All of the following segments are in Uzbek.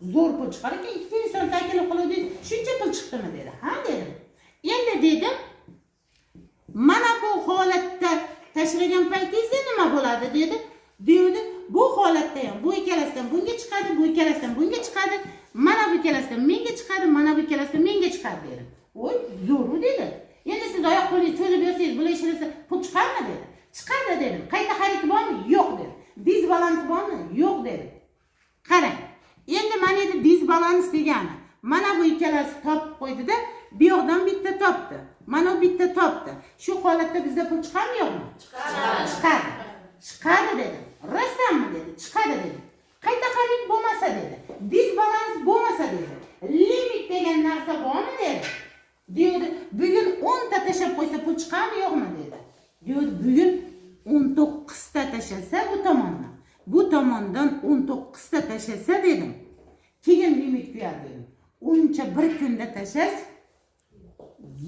Zo'r pul chiqar ekan, ikkita inson taklif qiluvdingiz, shuncha pul chiqdimi dedi. Ha dedim. Endi dedim, mana bu holatda tashlagan paytingizda nima bo'ladi dedi. Deydi, bu holatda ham bu ikkalasidan bunga chiqadi, bu ikkalasidan bunga chiqadi, mana bu ikkalasidan menga chiqadi, mana bu ikkalasidan menga chiqadi dedim. Voy, zo'ru dedi. Endi siz oyoq qo'lingizni cho'zib yursangiz, bular ishlasa pul chiqarmi dedi. Chiqadi dedim. Qayta xarid bormi? Yo'q dedi. Disbalans bormi? Yo'q dedi. Qarang. Endi mana endi disbalans degani. Mana bu ikkalasi topib qo'ydida, bu yoqdan bitta topdi. Mana bu bitta topdi. Shu holatda bizda pul chiqarmi yo'qmi? Chiqadi. Chiqadi. Chiqadi dedi. Rostdanmi dedi. Chiqadi dedi. Qayta xarid bo'lmasa dedi. Disbalans bo'lmasa dedi. Limit degan narsa bormi dedi. Deydi, bugun 10 ta tashlab qo'ysa pul chiqarmi yo'qmi dedi. Deydi, bugun 19 ta tashlasa bu tomondan. Bu tomondan 19 ta tashlasa dedim. Keyin limit kuyadi dedim. Uncha bir kunda tashlash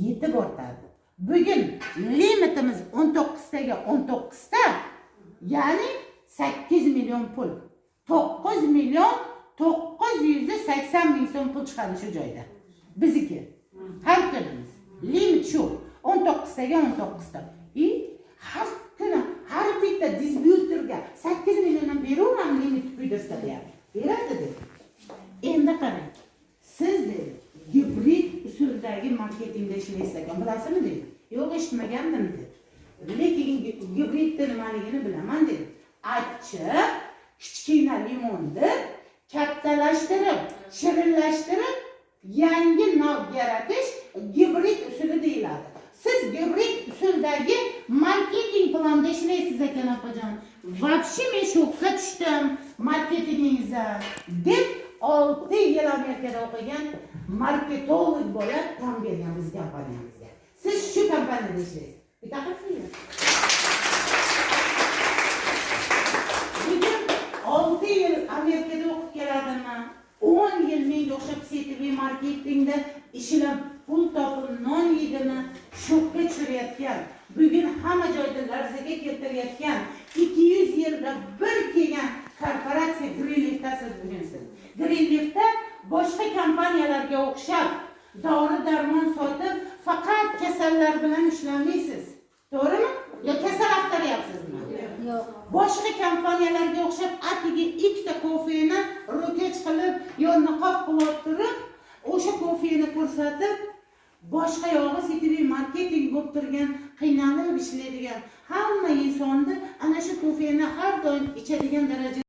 yetib ortadi. Bugun limitimiz 19 taga 19 ta, ya'ni 8 million pul. 9 million 980 ming so'm pul chiqadi shu joyda. Bizniki. Har kunimiz. Limit shu. 19 taga 19 ta. И har kuni har bitta distribyutorga 8 milliondan beraveramiz limit kuydirsa deyapti. Beradi dedi. Endi qarang. Siz dedi, gibrid usuldagi marketingda ishlaysiz ekan, bilasizmi dedi. Yo'q, eshitmagandim dedi. Lekin gibridni nimaligini bilaman dedi. Achchiq, kichkina limonni kattalashtirib, shirinlashtirib, yangi nav yaratish gibrid usuli deyiladi. Siz gibrid usuldagi marketing planda ishlaysiz ekan opajon. Вообще men shokka tushdim marketingingizdan deb 6 yil Amerikada o'qigan marketolog bola tan bergan biz kompaniyamizga. Siz shu kompaniyada ishlaysiz. Bitta qilsinglar. Bugun 6 yil Amerikada o'qib keladimi? 10 yil menga o'xshab сетевой marketingda ishlab pul topib non yeydimi? Shokka tushirayotgan, bugun hamma joyda larzaga keltirayotgan, 200 yilda bir kelgan korporatsiya Greenleaf'dasiz bugun siz. Greenleaf'da boshqa kompaniyalarga o'xshab dori darmon sotib faqat kasallar bilan ishlamaysiz. To'g'rimi? Yo kasal axtaryapsizmi? Yo'q. Boshqa kompaniyalarga o'xshab atiga ikkita kofeni ro'kach qilib yo niqob qilib turib, o'sha kofeni ko'rsatib, boshqa yog'i сетевой marketing bo'lib turgan, qiynalib ishlaydigan hamma insonni ana shu kofeni har doim ichadigan darajada